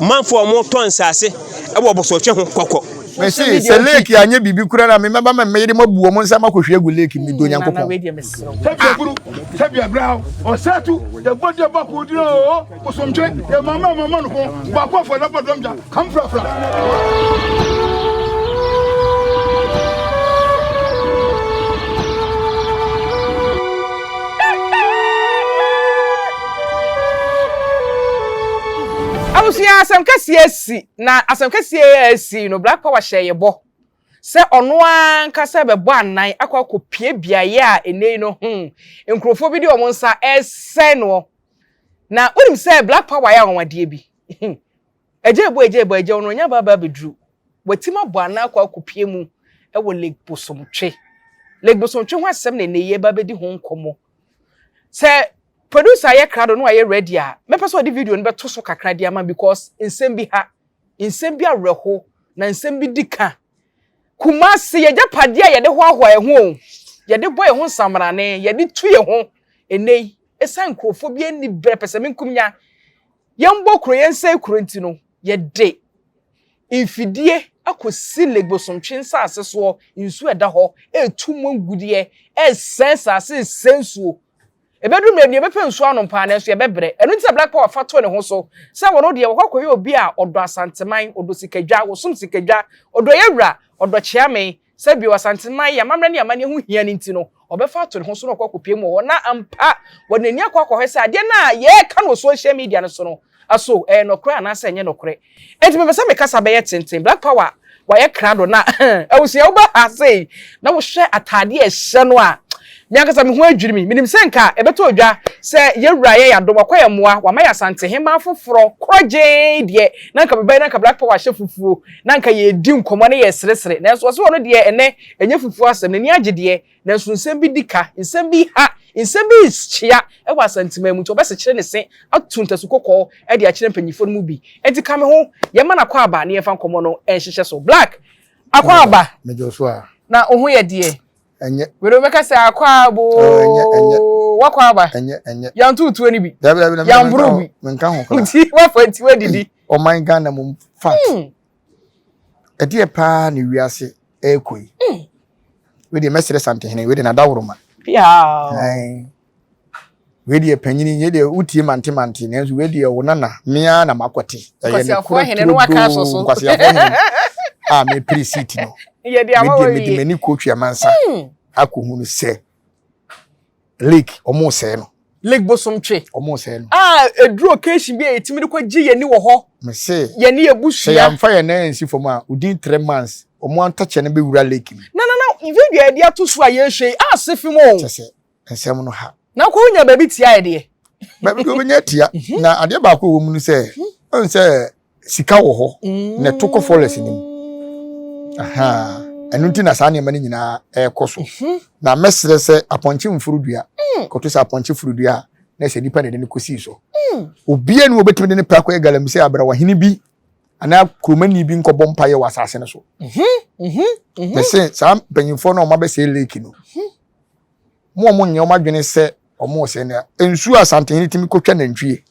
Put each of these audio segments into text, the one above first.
Manfoɔ a wɔtɔn nsase wɔ Bosɔtwe ho kɔkɔ. Mese sɛ lake anyɛ biribi koraa na mɛba ma meyere mabu wɔn nsa makɔhwie agu lake mu medɔ Onyankopɔn. Sɛbi aburu, sɛbi abraw, ɔsatu, yɛbɔ deɛ bɔ ko dino o, bosomtwe, yɛ mama mama no ko, baako afɔ na bɔ dɔm gya, kam frafra. Abusua asɛm kɛseɛ asi na asɛm kɛseɛ yi a asi no Black Power hyɛɛ yɛ bɔ sɛ ɔno ankasa bɛbɔ anan akɔ akɔpie beaeɛ a ɛnɛ yi no hmm nkurɔfoɔ bi de wɔn nsa ɛresɛe noɔ na wonim sɛ Black Power yɛ anwanwadeɛ bi Agya ebo agya ebo agya ɔno ɔnya ba aba abɛduru. Watim abɔ anan akɔ akɔpie mu wɔ Lake Bosomtwe. Lake Bosomtwe ho asɛm na ɛnɛ yi yɛba abɛdi ho nkɔmmɔ. Sɛ producer ayɛ krado na wayɛ ready a, mɛpɛ sɛ ɔde video no bɛto so kakra de ama because nsɛm bi ha, nsɛm bi awerɛho, na nsɛm bi di ka. Kumasi, yɛgyapadeɛ a yɛde hoahoa yɛn ho o, yɛde bɔ yɛn ho nsamrane, yɛde tu yɛn ho ɛnɛ yi, ɛsiane nkurɔfoɔ bi ani berɛ pɛsɛmenkomenya Yɛmbɔ kuro yɛnsɛe kuro nti no, yɛde mfidie akɔsi Lake Bosomtwe nsase soɔ, nsuo a ɛda hɔ retu mu agudeɛ, resɛe nsase, resɛe nsuo. Ɛbɛduru mmerɛ bi yɛbɛpɛ nsuo anom paa nanso yɛbɛbrɛ. Ɛno nti na Black Power fa too ne ho so sɛ wɔno deɛ wɔkɔ akɔyɛ obi a ɔdɔ Asanteman, ɔdɔ sikadwa, ɔsom sikadwa, ɔdɔ yɛwura, ɔdɔ kyeame, Sɛ bio, Asanteman yi amammerɛ ne amanneɛ ho hia no nti no, ɔbɛfa ato ne ho so na ɔkɔ akɔpue mu wɔ hɔ. Na ampa, wɔde n'ani akɔ akɔhwɛ sɛ adeɛ no a yɛreka no wɔ social media no so no, aso ɛyɛ nɔkorɛ anaasɛ ɛnyɛ nɔkorɛ. Enti mepɛ sɛ me kasa bɛyɛ tenten. Black Power, wayɛ krado na abusua woba ha sei na wohwɛ ataadeɛ a ɛhyɛ no a, me ankasa me ho adwiri me. Menim sɛ nka ɛbɛtɔ dwa sɛ yɛn wura ayɛ yɛn adom, wakɔ yɛn mmoa, wama yɛn Asantehemaa foforɔ korɔgyee deɛ, na nka meba yi na nka Black Power ahyɛ fufuo. Na anka yɛredi nkɔmmɔ na yɛreseresere, nanso ɔse ɔno deɛ ɛnnɛ ɛnyɛ fufuo asɛm, n'ani agye deɛ, nanso nsɛm bi di ka, nsɛm bi ha, nsɛm bi rekyea wɔ Asanteman mu, nti ɔbɛsekyere ne se ato ntasu kɔkɔɔ de akyerɛ mpanyinfoɔ no mu bi. Enti ka me ho, yɛmma no akwaaba na yɛmfa nkɔmmɔ no nhyehyɛ so. Black, akwaaba! Megye wo so a. Na wo ho yɛ deɛ? Ɛnyɛ. Wei de wobɛka sɛ akwaaba Ɛnyɛ, ɛnyɛ. oo, wakwaaba. Ɛnyɛ, ɛnyɛ. Yɛanto tuo no bi. Dabi, dabi, na me- Yɛamboro bi. Menka ho koraa. Nti woafa nti woadidi. Ɔman Ghana mu fact. Ɛdeɛ paa na wiase ɛrekɔ yi. Wei deɛ mɛsrɛ Santehene, wei deɛ n'adaworoma. Wei deɛ panyini, wei deɛ wotie mante mante, nanso wei deɛ wo nana, me ara na makɔte. Ɛyɛ ne korɛ turodoo, Nkwasiafoɔ hene a mepere seat no. Wei deɛ mede m'ani kɔtwi amansa akɔhunu sɛ lake ɔmo sɛɛ no. Lake Bosomtwe. Ɔmo sɛɛ no. A eduru occasion bi a yɛtumi de kɔ gye yɛn ani wɔ hɔ. Mese. Yɛn ne yɛn busua. Sɛ yɛanfa yɛn nan ansi fam a within 3 months ɔmo atɛkyɛ no bɛwura lake mu. Na na na video a yɛde ato so a yɛrehwɛ yi ase fi mu o. Kyɛ sɛ nsɛm no ha. Na kɔ wonya baabi tia yɛ deɛ. Baabi deɛ wobɛnya tia. Na adeɛ baako a ɛwɔ mu no sɛ ɔn sɛ sika wɔ hɔ na ɛto kɔ forest no mu ɛno nti na saa nneɛma no nyinaa ɛrekɔ so mhm. na mɛsrɛ sɛ apɔnkye mforo dua mm. kɔto sɛ apɔnkye foro dua a na sɛ nipa na ɛde no kɔsii so mm. obiara ni wɔbɛtumi de ne pɛ akɔyɛ galamsey abrawahene bi anaa kuromani bi nkɔbɔ mpaeɛ wɔ asase no so mhm, mhm, mɛsɛ saa mpanyinfoɔ no a wɔabɛsɛe lake no Mo a wɔnyɛ wɔn adwene sɛ wɔresɛe no, nsuo a Asantehene tumi kɔtwa nantwie.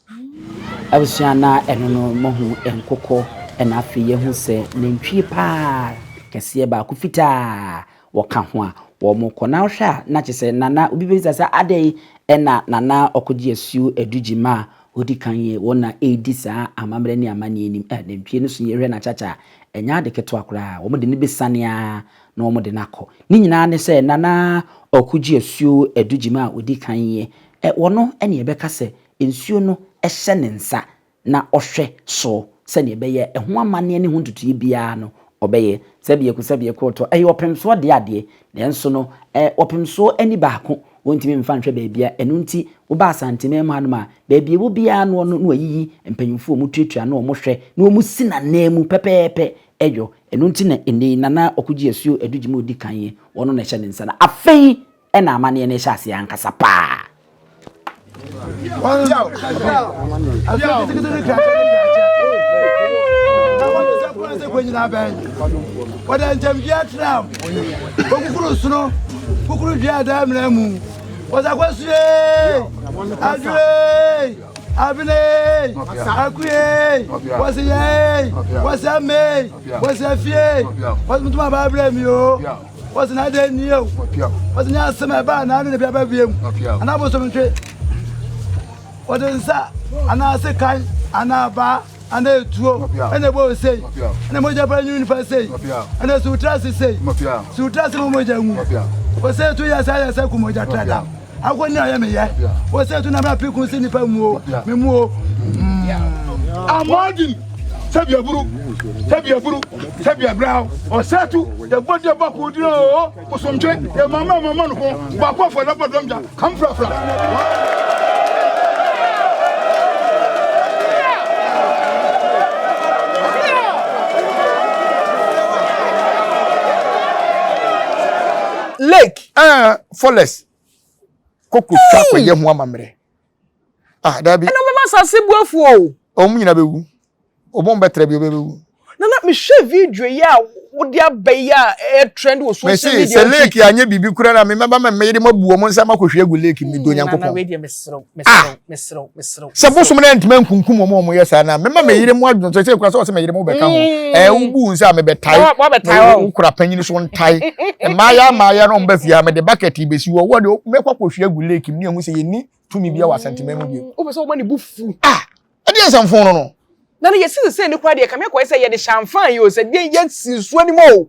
Abusua na ɛno no moahu nkokɔ ɛna afei yɛahu sɛ nantwie paa kɛseɛ baako fitaa wɔka ho a wɔkɔ na wohwɛ a na kyerɛ sɛ Nana obi bɛbisa sɛ adɛn ɛna Nana ɔkɔgye asuo Adugyima a ɔdi kan yɛ wɔn na ɛredi saa amammerɛ ne amanneɛ anim eh nantwie no so yɛhwɛ no akyakya a ɛnyɛ ade ketewa koraa wɔde no bɛsiane ara na wɔde no akɔ. Ne nyinaa ne sɛ Nana Ɔkogye Asuo Adugyima a ɔdi kan yi, ɔno na yɛbɛka sɛ nsuo no hyɛ ne nsa na ɔhwɛ so sɛdeɛ ɛbɛyɛ a ɛho amanneɛ ne ho ntotoeɛ biara no ɔbɛyɛ. Sɛbiako sɛbiako ɔtɔ, ɛyɛ ɔpemsoɔ deɛ adeɛ, nanso no ɔpemsoɔ ani baako wɔntumi mfa nhwɛ baabiara, ɛno nti woba Asanteman mu hanom a, baabi a ɛwɔ biara no ɔno na wayiyi mpanyimfoɔ a wɔtuatua ano a wɔhwɛ na wɔsi n'ananmu pɛpɛɛpɛ yɔ. Ɛno nti na ɛnnɛ yi Nana Ɔkogye Asuo Adugyima a ɔdi kan yi, ɔno na ɛhyɛ ne nsa no. Afei na amanneɛ no rehyɛ aseɛ ankasa paa. Abene, Akue, wɔsi yɛe, wɔsi ame, wɔsi afie, wɔsi mutuma ba abrɛ mi o, wɔsi na ade ni o, wɔsi nyɛ asɛm ɛba na ade na bi aba biem, anaa bosom ntwe, wɔde nsa anaa sekan anaa abaa anaa etuo ɛna ɛbɔ osei, ɛna mogya pa nyi nifa sei, ɛna sutra ase sei, sutra ase ma mogya ngu, wɔsɛ tu yɛ sɛ yɛ sɛ kumogya tra da. Akɔ ni ayɛ me yɛ. Wo sɛ tu na mra piku si nipa mu o, me mu o. Amagin sɛbi aburu sɛbi aburu sɛbi abraw ɔsɛtu yɛbɔ deɛ bɔ ko dino o bosomtwe yɛ mama mama no ko baako afɔ na bɔ dɔm gya kam frafra. Lake. Ah, forest. Koko twa kɔyɛ ho amammerɛ. Ah, dabi. Ɛna ɔbɛma asase bu afu o. Wɔn nyinaa bɛwu. Wɔn bɛtra bi ɔbɛwu. Nana mehwɛ video yi a wode aba yi a ɛyɛ trend wɔ social media. Mese sɛ lake anyɛ biribi kura na mebɛba ma meyere ma bu wɔn nsa ma kɔhwie agu lake mi do Nyankopɔn. Nana wei deɛ mesrɛ mesrɛ mesrɛ mesrɛ. Sɛ bosom no antumi ankunkum wɔn a wɔyɛ saa na mema me yere mu adwene sɛ sɛ kura sɛ ɔsɛ me yere mu bɛka ho. Ɛɛ wobu nsa a mebɛtae. Wokura panyin so ntae. Mmaayɛ mmaayɛ no ɔmba fie ha mede bucket bɛsi hɔ. Wɔ de mɛkɔ akɔhwie agu lake mu ne ɛhu sɛ yɛnni tumi bia wɔ Asanteman mu bio. Wopɛ sɛ woma ne bo fu. Ah! Ɛdeɛ nsɛmfo no no. Na no yɛsi sɛ ne kora deɛ kame akɔyɛ sɛ yɛde hyɛnfan yi o sɛ deɛ yɛsi nsuo no mu o.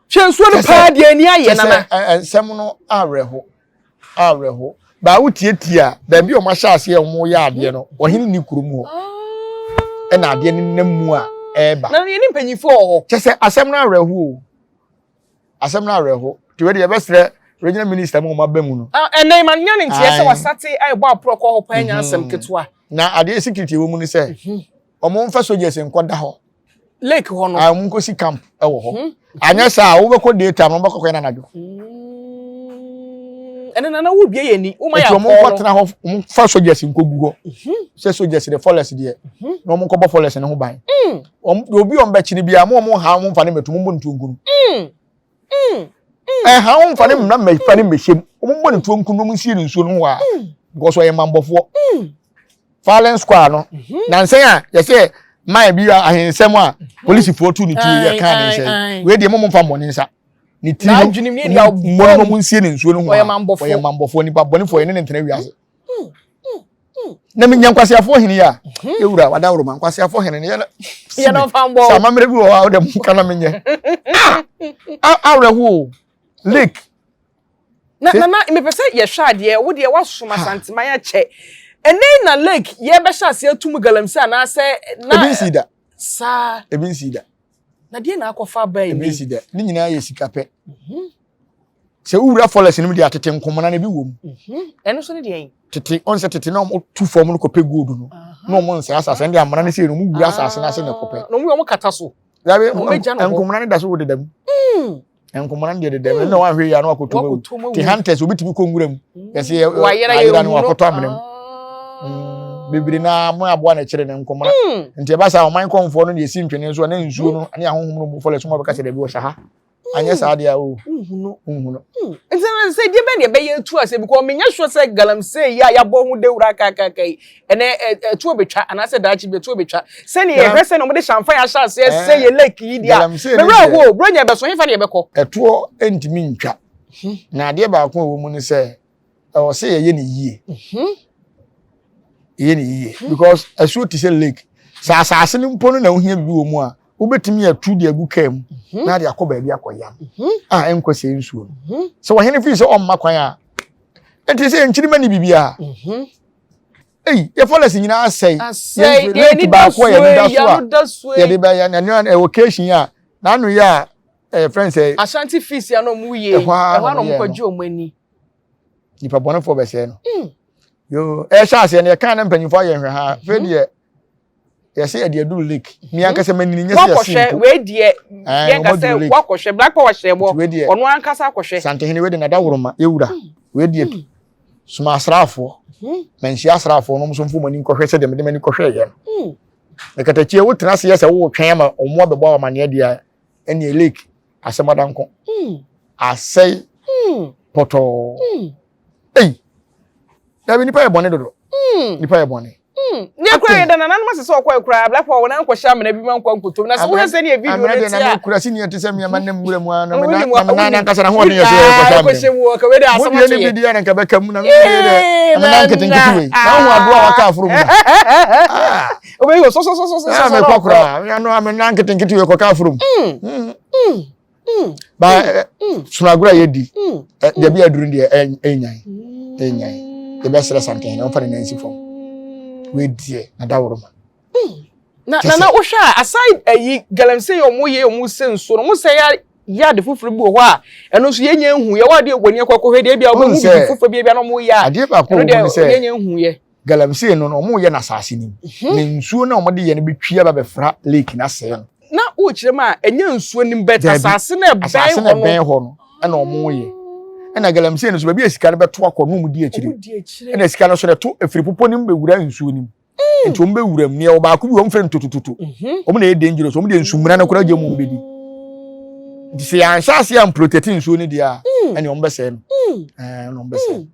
Hwɛ nsuo no paa deɛ ani ayɛ nana. Nsɛm no awerɛho awerɛho. Baa wotietie a baabi a wɔahyɛ aseɛ a wɔyɛ adeɛ no ɔhene ni kurom hɔ ɛna adeɛ no nam mu a ɛreba. Na yɛne mpanyinfoɔ wɔ hɔ. Kyɛ sɛ asɛm no awerɛho o. Asɛm no awerɛho. Nti wei deɛ yɛbɛsrɛ regional minister mu wɔn aba mu no. Ɛnna ma nya ne nteɛ sɛ wasate ɛbɔ aporɔ kɔ hɔ paa nya asɛm ketewa. Na adeɛ security wɔ mu no sɛ wɔn mfa soldiers nkɔ da hɔ. Lake hɔ no. A wɔn nkɔsi camp wɔ hɔ. Anyɛ saa a wobɛkɔ day time na wɔbɛkɔ kɔyɛ no anadwo. Ɛnna nana wo bie yɛ ni woma yɛ akɔɔ no. Nti wɔn nkɔtena hɔ wɔn fa soldiers nkɔgu hɔ. Sɛ soldiers de forest deɛ na wɔn nkɔbɔ forest no ho ban. Wɔn obi wɔn bɛkyi no biara mo wɔn ha wɔn mfa ne mmɛto mo mbɔ ne tuo nku no. Ɛha wɔn mfa ne mmra mmɛfa ne mmɛhyɛ mu wɔn mbɔ ne tuo nku no wɔn nsie ne nsuo no ho a because ɔyɛ mambɔfoɔ. Fallen square no nansɛn a yɛsɛ man bi ahensɛm a polisifoɔ tu ne tuo yɛ kan ne nsɛn wei deɛ mo mo mfa mmɔ ne nsa ne tiri no mmɔ no mo nsie ne nsuo no ho a ɔyɛ mambɔfoɔ nipa bɔnefoɔ yɛ ne ne ntena wiase. Na menya nkwaseafoɔ hene yi a yɛwura wadaworo ma nkwaseafoɔ hene no yɛ sɛ amammerɛ bi wɔ hɔ a wode mo ka na menyɛ awerɛho lake na na na mepɛ sɛ yɛhwɛ adeɛ wo deɛ woasom Asanteman akyɛ ɛnɛ na lake yɛbɛhyɛ aseɛ atum galamsey anaasɛ na ebi nsi da saa ebi nsi da na deɛ na akɔfa aba yi ebi nsi da ne nyinaa yɛ sika pɛ sɛ wowura forest no mu de atete nkomona no bi wɔ mu ɛno nso ne deɛ tete ɔn sɛ tete na wɔn tu fam no kɔpɛ gold no na wɔn nsɛ asase ɛnde amena no sɛ no wɔn wura asase no ase na kɔpɛ na wɔn kata so dabi nkomona no da so wɔ deda mu nkomona no deɛ deda mu ɛna wɔahwɛ yi ano akɔtɔ mu te hunters obi tumi kɔ nwura mu yɛsɛ yɛ ayera no wakɔtɔ amena mu bebree naa mo aboa na ɛkyerɛ ne nkomona nti ɛba saa ɔman kɔnfoɔ no na esi ntwene nso ne nsuo no ne ahohom no mu fɔlɛ so mo abɛka sɛ dabi wɔhyɛ ha anyɛ saa deɛ o nhunu nhunu nti na sɛ deɛ bɛn deɛ bɛyɛ etu ase because menya sure sɛ galamsey yi a yɛabɔ ho dawura kakaka yi ɛnɛ ɛtuo betwa anaasɛ daakye bi ɛtuo betwa sɛnea yɛhwɛ sɛ na wɔde hyɛnfa yɛ ahyɛ aseɛ sɛ yɛ lake yi deɛ a mewura ho buronya ɛbɛso hefa ne yɛbɛkɔ ɛtoɔ ntumi ntwa na adeɛ baako a ɛwɔ mu ne sɛ ɛwɔ sɛ yɛyɛ ne yie yɛyɛ ne yie because asuo te sɛ lake sɛ asase no mpo no na wohia biribi wɔ mu a wobɛtumi atu de agu kaa mu na de akɔ baabi akɔyam a ɛnkɔ sɛ nsuo no sɛ ɔhene fii sɛ ɔmma kwan a ɛnti sɛ nkyirima ne biribiara ei yɛ forest nyinaa asɛe lake baako a yɛde da so a yɛde bɛyɛ na ɛno ɛwɔ occasion a n'ano yɛ a ɛyɛ fɛn sɛ Ashanti fees ya na ɔmo yie ɛhɔ a na ɔmo kɔgye ɔmo ani nipa bɔnefoɔ bɛsɛe no yoo ɛhyɛ aseɛ no yɛka ne mpanyinfoɔ ayɛ nhwɛ ha afei deɛ yɛsɛ yɛde aduru lake mi ankasa m'anini nyɛ sɛ yɛsi mpo wei deɛ yɛn kasa wakɔhwɛ black power hyɛ bɔ ɔno ankasa akɔhwɛ santehene wei de nada woroma yɛwura wei deɛ soma asraafoɔ na nhyia asraafoɔ no nso mfo m'ani nkɔhwɛ sɛdeɛ mede m'ani kɔhwɛ yɛ no mekatakyi wotena ase yɛ sɛ wotwɛn ama ɔmo abɛbɔ amaneɛ deɛ ɛneɛ lake asɛm adanko asɛe pɔtɔɔ ei dabi nipa yɛ bɔne dodo nipa yɛ bɔne. Ne kura yɛ da nananom ase sɛ ɔkɔɛ koraa Black Power wɔn ankɔhyɛ amena bi ma nkɔ nkotom na sɛ wohwɛ sɛ ne yɛ video no ti a. Amena kura si nea ti sɛ mmeɛma nam nwura mu ara na me nan ankasa na ho ɔden yɛ sɛ ɛkɔhyɛ amena mu. Kɔhyɛ mu kɔwé de asɛm ato yɛ. Mo deɛ ne bi deɛ na nka bɛka mu na me deɛ dɛ amena nketenkete wei na ho adoa waka aforo mu na. Obɛyi wɔ sɔsɔsɔsɔsɔ. Na mekɔ koraa amena nketenkete wei kɔka aforo mu. Ba sonagoro a yɛdi deɛ bi aduru deɛ ɛnyan ɛnyan yɛbɛsrɛ santɛn na ɔmfa ne nan nsi fam wɔadiɛ na daworo ma. Na na na wohwɛ a aside ayi galamsey yɛ ɔmo yɛ ɔmo sɛ nsuo no ɔmo sɛ yɛ yɛ ade foforɔ bi wɔ hɔ a ɛno nso yɛnyɛ nhu yɛ wɔ adeɛ wɔ ni akɔ akɔhwɛ deɛ ebi a ɔmo hu bibi foforɔ bi ebi a na ɔmo yɛ a adeɛ baako wɔ mu sɛ yɛnyɛ nhu yɛ. Galamsey no no wɔyɛ no asase no mu mhm. na nsuo no a wɔde yɛ no bɛtwi aba bɛfra lake no asɛe no. Na wokyerɛ mu a ɛnyɛ nsuo no bɛt asase no ɛbɛn hɔ no ɛbɛn hɔ no ɛna wɔyɛ ɛna galamsey no so baabi a sika no bɛto akɔ no mu di akyire ɛna sika no so no ɛto efiri popɔ no mu bɛwura nsuo no mu mm. nti wɔn bɛwura mu nea ɔbaako bi wɔn fɛ no totototo mhm. wɔn na ɛyɛ dangerous wɔn de nsumuna no koraa gye mu bɛdi nti sɛ yɛn ahyɛ ase a mprotect nsuo no deɛ a mm. ɛna wɔn bɛsɛe no mm. ɛna wɔn bɛsɛe no.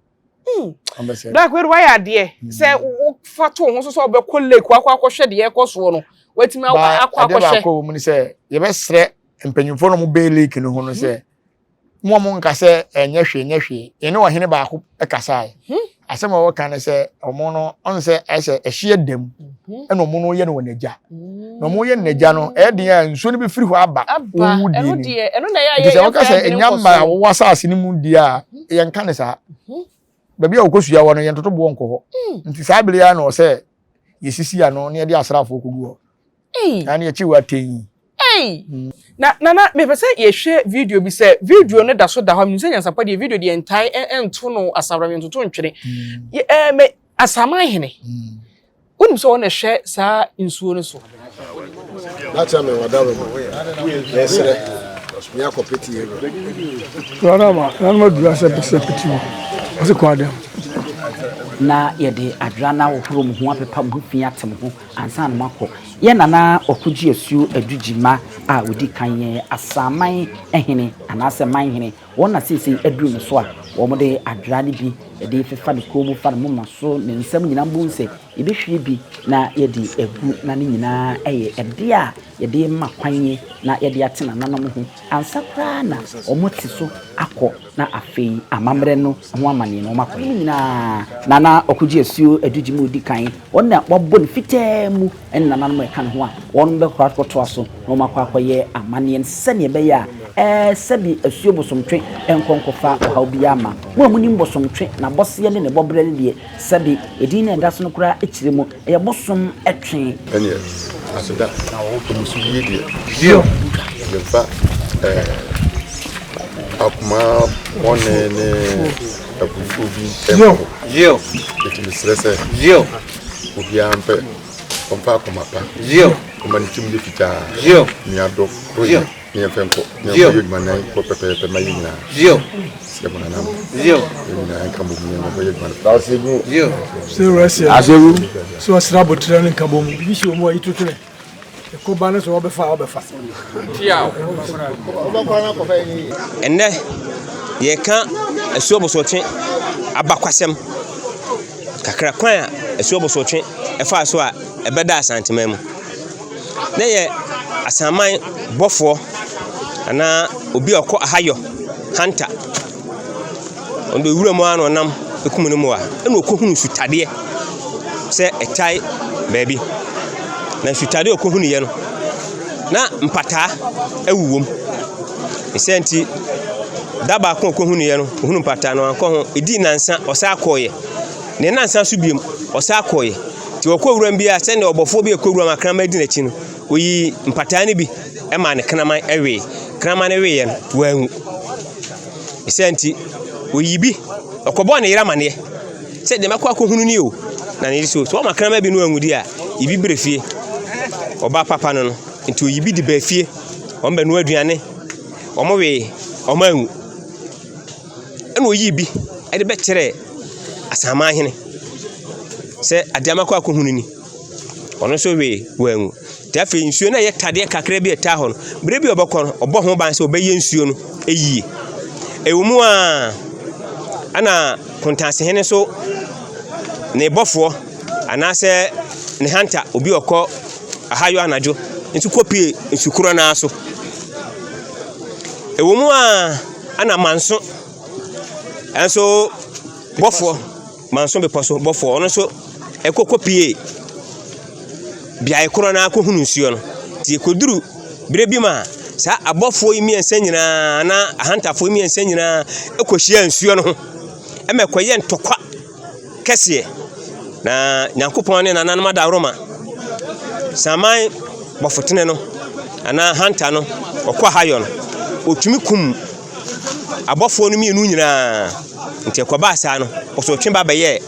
Black wei wayɛ adeɛ hmm. sɛ wofa to ho so sɛ wobɛkɔ lake wakɔ akɔhwɛ deɛ ɛkɔ soɔ no watumi akɔ akɔhwɛ. Adeɛ baako wɔ mu ne sɛ yɛbɛsrɛ mpanyinfoɔ na wɔn bɛn lake no ho no sɛ hmm. mo a mo nka sɛ ɛnyɛ hwee nyɛ hwee yɛne ɔhene baako kasae hmm. asɛm a wɔka ne sɛ ɔmo no ɔn sɛ ɛsɛ ɛhyeɛ dɛm ɛna ɔmo no yɛ no wɔ n'agya na ɔmo yɛ no n'agya no ɛyɛ den a nsuo no bɛfiri hɔ aba wɔn die ni nti sɛ wɔka sɛ ɛnya mma a wɔwɔ asase no mu die a yɛnka ne saa mhm. baabi a wɔkɔsua wɔ no yɛntoto boɔ nkɔ hɔ mm. nti saa bere yi na ɔsɛ yɛsisi ano na yɛde asraafoɔ kɔgu hɔ na ne yɛkyi wɔ atɛn yi na nana mepɛ sɛ yɛhwɛ video bi sɛ video no da so da hɔ menim sɛ nyansapɔ deɛ video deɛ ntae nto no asawora yɛntoto ntwene mm. Asaman hene. Wonim sɛ wɔn na ɛhwɛ saa nsuo no so. N'akyɛ me wada me yɛsrɛ me akɔ pete yɛ wura. Wura ma na ma dura sɛ pɛsɛ pete wɔ ɔse kɔ adam. Na yɛde adwera no ahohoro mo ho apepa mo ho fi ate mo ho ansa na moakɔ. Yɛn nana Ɔkogye Asuo Adu Gyimah a ɔdi kan yɛ Asaman hene anaasɛ man hene. Wɔn na seesei aduru no so a wɔde adwera no bi de fefa ne kɔn mu fa ne moma so, ne nsam nyinaa mpo sɛ yɛbɛhwie bi na yɛde agu na ne nyinaa yɛ ɛdeɛ a yɛde rema kwan na yɛde ate nananom ho ansa koraa na wɔate so akɔ na afei amammerɛ no ho amanneɛ no wɔakɔyɛ. Ne nyinaa Nana Ɔkogye Asuo Adugye mu ɔdi kan, wɔn na wɔabɔ no fitaa mu ne nananom a ɛka ne ho a wɔbɛkɔ akɔtoa so na wɔakɔ akɔyɛ amanneɛ no sɛdeɛ ɛbɛyɛ a ɛɛ sɛbe asuo bosomtwe nkɔ nkɔfa ɔhaw biara mma. Mo a monim bosomtwe, n'abɔseɛ ne ne bɔberɛ no deɛ, sɛbe edin no a ɛda so no koraa kyerɛ mu, ɛyɛ bosom twe. Ɛneɛ aseda mmusu yie deɛ yɛmfa ɛɛ akoma bɔne ne abufuo bi nkɔ hɔ. Enti mesrɛ sɛ obiara mpɛ Ɔmfa akoma pa. Ɔma ne tirim yɛ fitaa. Nuadɔ koro yɛ ne yɛmfa nkɔ. Ne yɛmfa yɛ adwuma na nkɔ pɛpɛɛpɛ ma yɛn nyinaa. Srɛ mo nananom. Yɛn nyinaa nka mmom ne yɛmfa yɛ adwuma no. Sɛ wura sɛ ɔsra aboterɛ ne nkabom biribi hyɛ wɔn a yi totene. Ɛkɔba no sɛ wɔbɛfa a wɔbɛfa. Ɛnnɛ yɛreka Asuo Bosotwe abakwasɛm kakra, kwan a Asuo Bosotwe faa so a ɛbɛdaa Asanteman mu. Na ɛyɛ Asanman bɔfoɔ anaa obi a ɔkɔ ahayɔ, hunter. Ɔno deɛ wuram ara na ɔnam kum ne mmoa. Ɛna ɔkɔhunuu sutadeɛ sɛ ɛtae baabi. Na sutadeɛ a ɔkɔhunuiɛ no, na mpataa wowɔ mu. Ne saa nti, da baako a ɔkɔhunuiɛ no, ɔhunuu mpataa no, wankɔ ho. Ɛdii nnansa, ɔsan kɔeɛ. Ne nnansa so bio, ɔsan kɔeɛ. Nti ɔkɔ wuram bi a, sɛdeɛ ɔbɔfoɔ bi a ɛkɔ wuram a kraman di n'akyi no, ɔyii mpataa no bi maa ne kraman wee. Kraman no weeɛ no, wanwu. Ne saa nti, ɔyii bi, ɔkɔbɔɔ ne yere amaneɛ sɛ deɛ mɛkɔ akɔhunu ni o. Na ne yere so, sɛ wɔma kraman bi no anwu di a, yi bi brɛ fie. Ɔbaa papa no no, nti ɔyi bi de baa fie. Wɔn bɛnoa aduane, wɔn wee, wɔn anwu. Ɛna ɔyii bi de bɛkyerɛɛ Asaman hene sɛ adeɛ makɔ akɔhunu ni. Ɔno nso wee, wanwu. Nti afei nsuo no a ɛyɛ tadeɛ kakra bi a ɛtaa hɔ no, berɛ bi a ɔbɛkɔ no, ɔbɔ ho ban sɛ ɔbɛyɛ nsuo no yie. Ɛwɔ mu a, ɛna Kontansehene nso ne bɔfoɔ anaasɛ. ne hanta obi a ɔkɔ ahayɔ anadwo nso kɔpie nsu korɔ no ara so. Ɛwɔ mu a ɛna manso nso bɔfoɔ manso bepɔ so bɔfoɔ ɔno nso ɛkɔ kɔpie beaeɛ korɔ no ara kɔhunu nsuo no. Nti ɛkɔduru berɛ bi ma saa abɔfoɔ yi mmiɛnsa nyinaa anaa ahantafoɔ yi mmiɛnsa nyinaa kɔhyia nsuo no ho ɛma ɛkɔyɛ ntɔkwa kɛseɛ. Na Nyankopɔn ne nananom adaworoma, saman bɔfotene no anaa hanta no, ɔkɔ ahayɔ no, ɔtumi kum abɔfoɔ no mmienu nyinaa. Nti ɛkɔbaa saa no, ɔsɔtwe ba bɛyɛɛ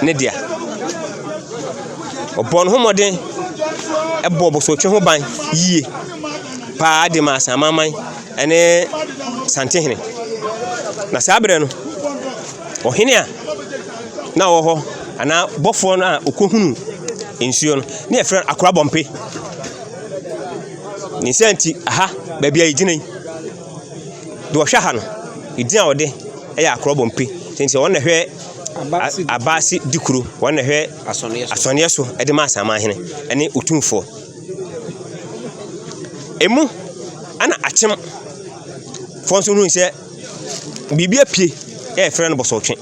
ne dea. Ɔbɔɔ ne ho mmɔden bɔɔ bosotwe ho ban yie paa de maa Asanmaman ne Santehene. Na saa berɛ no, ɔhene a na ɔwɔ hɔ anaa bɔfoɔ no a ɔkɔhunu nsuo no, ne yɛfrɛ no Akora Bɔmpe. Ne nsa nti, aha, baabi a yɛgyina yi, deɛ ɔhwɛ ha no, edin a ɔde yɛ Akora Bɔmpe. Nti ɔno na ɛhwɛ Abaase Dikuro, ɔno na ɛhwɛ asɔneɛ so de ma Asamanhene ne Otumfoɔ. Emu ɛna akyem foɔ nso hui sɛ biribi apue a yɛfrɛ no bɔsɔɔtwe.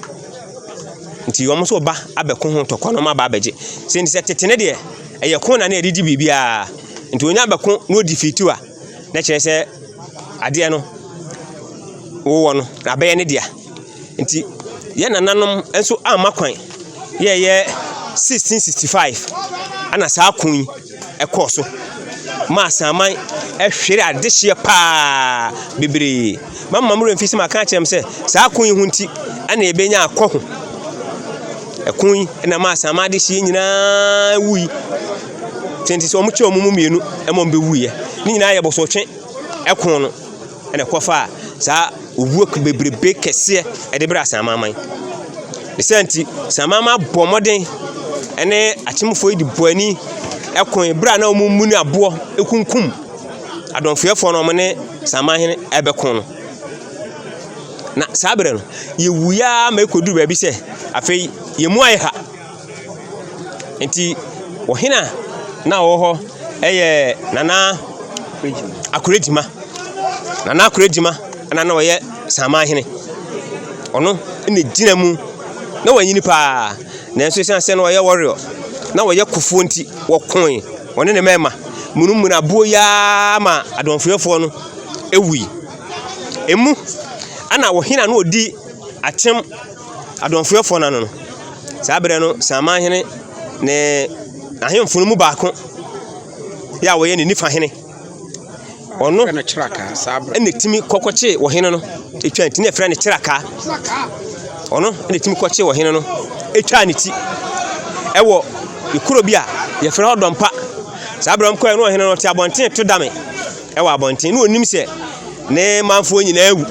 Nti wɔn nso reba abɛko ho ntɔkwa na wɔaba abɛgye. Sɛ nti sɛ tete no deɛ, ɛyɛ ko na na yɛde gye biribiara. Nti wɔnya bɛko na wɔdifiti a, na kyerɛ sɛ adeɛ no wowɔ no na abɛyɛ ne dea. Nti yɛn nananom nso amma kwan yɛɛyɛ 1665 ɛna saa ko yi ɛkɔɔ so maa Asanman ɛhwere adehyeɛ paa bebree. Mama mo werɛ mfi sɛ maka akyerɛ mo sɛ saa ko yi ho nti ɛna yɛbɛnya akɔho. Ɛko yi ɛna maa Asanman adehyeɛ nyinaa wui. Nti sɛ wɔkyɛ wɔn mu mmienu ɛma wɔn bɛwuiɛ. Ne nyinaa yɛ bosotwe ɛko no. na ɛkɔfaa saa owuo bebrebe kɛseɛ de brɛɛ Asanmaman. Ne saa nti, Asanmaman bɔɔ mmɔden ne akyemfoɔ yi de bɔɔ ani koe berɛ a na wɔremuni aboɔ kunkum adɔmfoyɛfoɔ no a wɔne Asanmanhene rebɛko no. Na saa berɛ no, yɛwuiɛ ara ma ɛkɔduru baabi sɛ afei yɛn mu ayɛ ha. Nti ɔhene a na ɔwɔ hɔ yɛ Nana Akorɛgyima. Nana Akorɛgyima na na ɔyɛ Samanhene. Ɔno na ɛgyina mu. Na wanyini paa, nanso ɛsiane sɛ na ɔyɛ warrior, na ɔyɛ kofoɔ nti, wɔkoe. Ɔne ne mmarima munumunu aboɔ yi ara ma adɔmfoyɛfoɔ no wui. Emu ɛna ɔhene a na ɔdi akyem adɔmfoyɛfoɔ no ano no, saa berɛ no Samanhene ne n'ahemfo no mu baako yɛ a wɔyɛ ne nifa hene ɔno na ɛtumi kɔkɔkyee ɔhene no ɛtwa nti na ɛfrɛ no kyerɛkaa ɔno na ɛtumi kɔkyee ɔhene no ɛtwaa ne ti ɛwɔ kuro bi a yɛfrɛ hɔ dɔmpa saa berɛ ɔmkɔɛ no ɔhene no ɔte abɔnten to dame ɛwɔ abɔnten na ɔnim sɛ ne manfoɔ nyinaa awu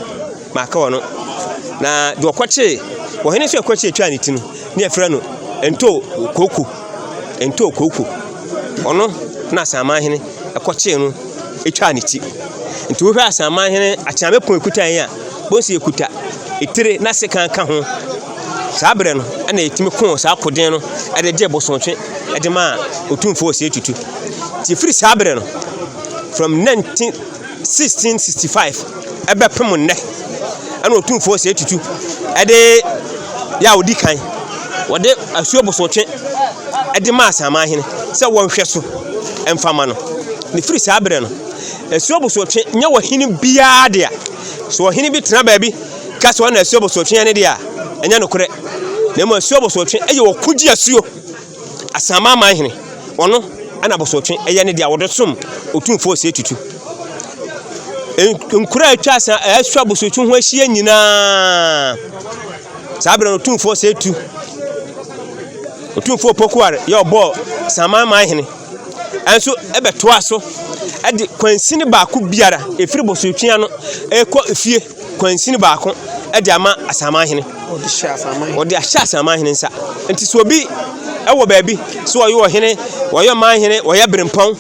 Maka wɔ no. Na deɛ ɔkɔkyee, ɔhene nso ɛkɔkyee twaa ne ti no, ne yɛfrɛ no Nto Kooko. Nto Kooko. Ɔno na Asanman hene ɛkɔkyee no twaa ne ti. Nti wohwɛ Asanman hene akyeame pon ekuta yɛn a, bonsi ekuta etire na sekan ka ho. Saa berɛ no, ɛna yɛtumi koo saa koden no ɛde gye bosomtwe ɛde maa Otumfoɔ Osei Tutu. Nti ɛfiri saa berɛ no, from 19 1665 ɛbɛpem nnɛ ɛna Otumfoɔ Osei Tutu ɛde yɛ a ɔdi kan wɔde asuo bosotwe ɛde maa Asanmanhene sɛ wɔnhwɛ so ɛmfa ma no. Ne firi saa berɛ no asuo bosotwe nyɛ ɔhene biara dea. So ɔhene bi tena baabi ka sɛ ɔna asuo bosotwe ne dea a, ɛnyɛ nokorɛ. Na mmom asuo bosotwe ɛyɛ ɔkogye asuo. Asaman hene, ɔno na bosotwe yɛ ne dea, wɔde som Otumfoɔ Osei Tutu. Nkuro a atwa asa atwa bosotwe ho ahyia nyinaa, saa berɛ no Otumfoɔ Osei Tu, Otumfoɔ Pokuare yɛ ɔbɔɔ Saman man hene, ɛnso ɛbɛtoa so ɛde kwansini baako biara ɛfiri bosotwe ano ɛkɔ efie. kwansini baako de ama Asamanhene. Wɔde ahyɛ Asamanhene nsa. Nti sɛ obi wɔ baabi sɛ ɔyɛ ɔhene, ɔyɛ ɔmanhene, ɔyɛ berempɔn,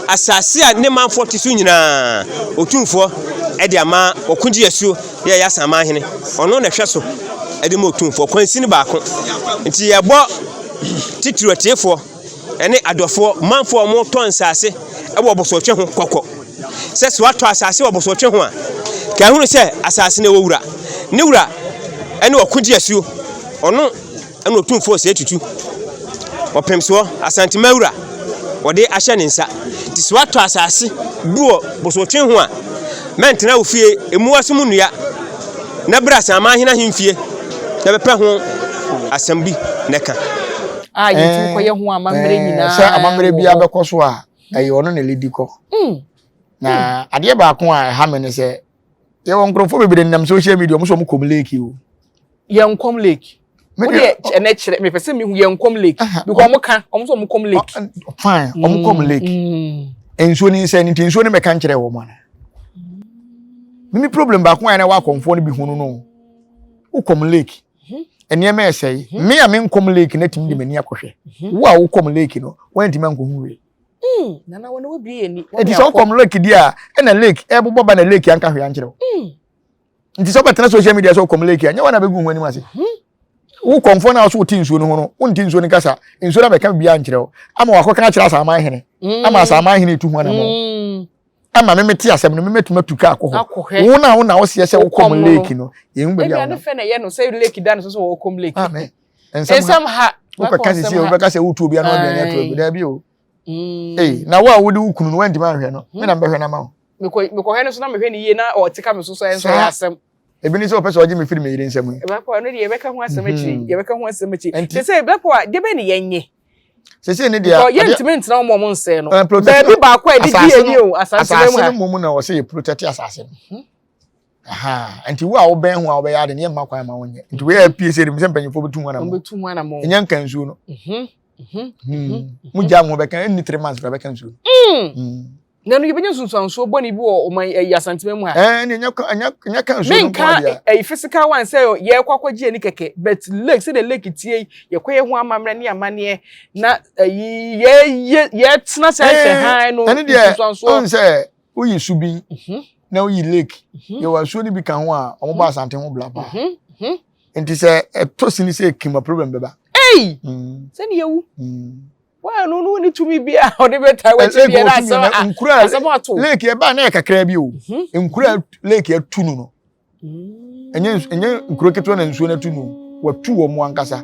asase a ne manfoɔ te so nyinaa, otumfoɔ de ama ɔkogye asuo yɛ ɛyɛ Asamanhene. Ɔno na ɛhwɛ so de ma otumfoɔ kwansini baako. Nti yɛbɔ titiriw atiefoɔ. ne adɔfoɔ, manfoɔ a wɔtɔ nsase wɔ Bosotwe ho kɔkɔ sɛ sɛ watɔ asase wɔ Bosotwe ho a, ka ehunu sɛ asase no ɛwɔ wura. Ne wura ne ɔko asuo. Ɔno ɛna Otumfoɔ Osei Tutu, ɔpemsoɔ, Asantema wura, wɔde ahyɛ ne nsa. Nti sɛ watɔ asase bi wɔ Bosotwe ho a, mɛntena wo fie, emu asom nnua, na bra Asaman Hene ahemfie na bɛpɛ ho asɛm bi na ɛka. A yɛtumi kɔyɛ ho amammerɛ nyinaa. Sɛ amammerɛ biara bɛkɔ so a, ɛyɛ ɔno na ɛledi kɔ. Na adeɛ baako a ɛha me ne sɛ, yɛwɔ nkurɔfoɔ bebree nenam social media, wɔn nso wɔn kɔm lake o. Yɛn kɔm lake. Wo deɛ ɛnɛ kyerɛ mepɛ sɛ mehu yɛn kɔm lake because wɔn ka wɔn nso wɔn kɔm lake. Fine, wɔn kɔm lake. Nsuo ni nsɛn nti nsuo ni bɛka nkyerɛ wɔn ana. Mimi problem baako a yɛn wɔ akɔmfoɔ no bi hu no no, wokɔm lake. Nneɛma ɛsɛe. Me a me nkɔm lake na tumi de m'ani akɔhwɛ. Wo a wokɔm lake no, wɔntumi ankɔhu wei. Nana wɔn wabie yɛn ni. Nti sɛ wokɔm lake di a, ɛna lake ɛbobɔ ba na lake anka hwee ankyerɛ wo. Nti sɛ wobɛtena social media sɛ wokɔm lake a, nyɛ wɔn na bɛgu ho anim ase. Wo kɔmfoɔ no a wɔso wote nsuo no ho no, wonte nsuo no kasa. Nsuo no abɛka biribiara nkyerɛ wo. Ama wakɔka akyerɛ asaman hene. Ama asaman hene tu ho anammɔn. Ama me mete asɛm no, memɛtumi atu kaa akɔ hɔ. Wo na wo na woseɛ sɛ wokɔm lake no, yɛhu baabi a wonam. Ebia ne fɛ na ɛyɛ no sɛ lake da no so sɛ wɔkɔm lake. Amen. Nsɛm ha. Wokɔka sisi a wobɛka sɛ wotu obi ano aduane ato agu. Daabi o. Ee, na wo a wode wo kunu no woantumi anhwɛ no, me na mbɛhwɛ no ama wo. Mekɔhwɛ no so na mehwɛ no yie na ɔte ka me so so ɛnso ɛyɛ asɛm. Ebi ne sɛ ɔpɛ sɛ ɔgye me firi me yere nsam yi. Black Power no deɛ yɛbɛka ho asɛm akyiri. Yɛbɛka ho asɛm akyiri. Te sɛ Black Power deɛ bɛn ne yɛnyɛ. Sese ne deɛ. Yɛntumi ntena wɔn a wɔn nsɛn no. Baabi baako a yɛde di ani o asase no mu ha. Asase no mmom na wɔsɛ yɛ protect asase no. Nti wo a wobɛn ho a wobɛyɛ ade no yɛmma kwan ma wonyɛ. Nti wei a pie sɛ sɛ mpanyinfoɔ bɛtu ho anamɔ. Bɛtu ho anamɔ. Ɛnyɛ nka nsuo no. Mo gya mo bɛka ɛnni 3 months bɛka nsuo. Na no yɛbɛnya nsunsuansoɔ bɔne bi wɔ ɔman ɛyi Asantema mu ha. Ɛɛ ne ɛnyɛ ɛnyɛ ɛnyɛ ka nsuo no nko adeɛ. Menka ɛyi physical one sɛ yɛkɔ akɔgye ani kɛkɛ but lake sɛdeɛ lake tie yi yɛkɔ yɛ ho amammerɛ ne amanneɛ na ɛyi yɛyɛ yɛtena sɛ ɛhyɛ han no ɛne deɛ ɔn sɛ woyi subin na woyi lake yɛwɔ asuo no bi ka ho a wɔn bɔ Asante ho bla paa nti sɛ ɛtɔ sini sɛ ekima problem bɛba. Ei sɛni yɛwu. Wɔn no no ne tumi bi a ɔde bɛta wɔkyi bi na asɛm nkura asɛm ato. Lake ɛbaa na yɛ kakra bi o. Mhm. Nkura lake atu no no. Mm. Ɛnyɛ ɛnyɛ nkuro ketewa na nsuo no atu no. Wɔatu wɔn mu ankasa.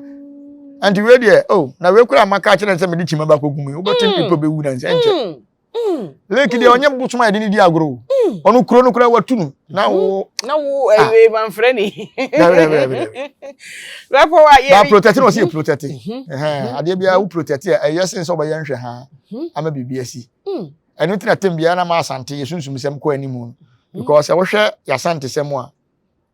Nti wei deɛ oh na wei kura maka akyerɛ sɛ mede kyima ba kɔgu mu yi wobɛte mm. nipa bɛwu na nsɛ nkyɛ. Mm. Lake deɛ ɔnyɛ bosom a yɛde ne di agorɔ o. Ɔno kuro no kura watu no. Na wo. Na wo ɛyɛ manfrɛ ni. Bɛpɔ wa yɛ. Ba protect na ɔsi yɛ protect. Adeɛ biara wo protect a ɛyɛ sen sɛ ɔbɛyɛ nhwɛ ha ama biribi asi. Ɛno ti na tem biara na ma asante yɛ sunsum sɛm kɔ anim no. Because sɛ wohwɛ yɛ asante sɛm a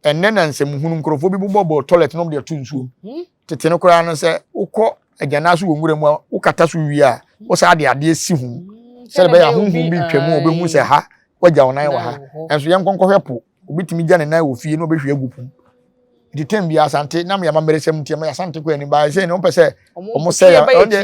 ɛnnɛ na nsɛmhunu nkurɔfoɔ bi bobɔbɔ toilet nom de ato nsuom hmm. tete no koraa no sɛ wokɔ agyanaa so wɔ nwura mu a wokata so wie a wosaa de adeɛ si ho hmm. sɛde bɛyɛ ahonhom bi twam a wobɛhu sɛ ha wagya wo nan wɔ ha ɛnso yɛnkɔ nkɔhwɛ po obi tumi gya ne nan wɔ fie na ɔbɛhwie agu po nti tɛm bi asante nam yɛ amammerɛsɛm nti ɛma asante kɔ anim baa sɛ ne wɔpɛ sɛ wɔn sɛ ya ɔno deɛ